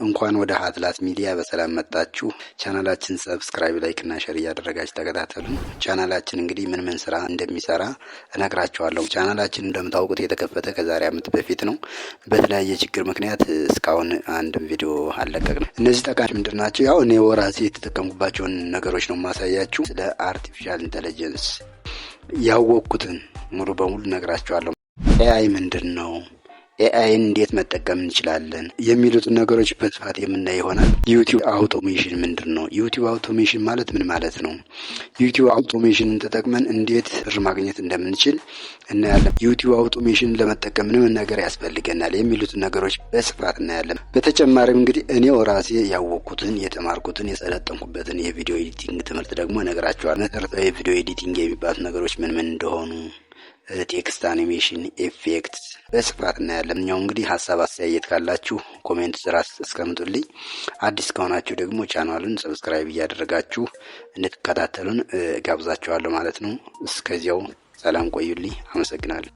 እንኳን ወደ ሀትላስ ሚዲያ በሰላም መጣችሁ። ቻናላችን subscribe፣ like እና share እያደረጋችሁ ተከታተሉን። ቻናላችን እንግዲህ ምን ምን ስራ እንደሚሰራ እነግራችኋለሁ። ቻናላችን እንደምታውቁት የተከፈተ ከዛሬ ዓመት በፊት ነው። በተለያየ ችግር ምክንያት እስካሁን አንድም ቪዲዮ አልለቀቅንም። እነዚህ ጠቃሚ ምንድን ናቸው? ያው እኔ ራሴ የተጠቀምኩባቸውን ነገሮች ነው የማሳያችሁ። ስለ artificial intelligence ያወቅኩትን ሙሉ በሙሉ እነግራችኋለሁ። AI ምንድን ነው? AI ን እንዴት መጠቀም እንችላለን? የሚሉትን ነገሮች በስፋት የምናይ ይሆናል። YouTube automation ምንድን ነው? YouTube automation ማለት ምን ማለት ነው? YouTube automation ን ተጠቅመን እንዴት ብር ማግኘት እንደምንችል እናያለን። YouTube automation ለመጠቀም ምን ምን ነገር ያስፈልገናል? የሚሉትን ነገሮች በስፋት እናያለን። በተጨማሪም እንግዲህ እኔው ራሴ ያወቅኩትን፣ የተማርኩትን፣ የሰለጠንኩበትን የ video editing ትምህርት ደግሞ እነግራችኋለሁ። መሰረታዊ የ video editing የሚባሉት ነገሮች ምን ምን እንደሆኑ፣ text፣ animation፣ effect በስፋት እናያለን። እኛው እንግዲህ ሀሳብ አስተያየት ካላችሁ comment ስር አስቀምጡልኝ። አዲስ ከሆናችሁ ደግሞ ቻናሉን subscribe እያደረጋችሁ እንድትከታተሉን ጋብዛችኋለሁ ማለት ነው። እስከዚያው ሰላም ቆዩልኝ። አመሰግናለሁ።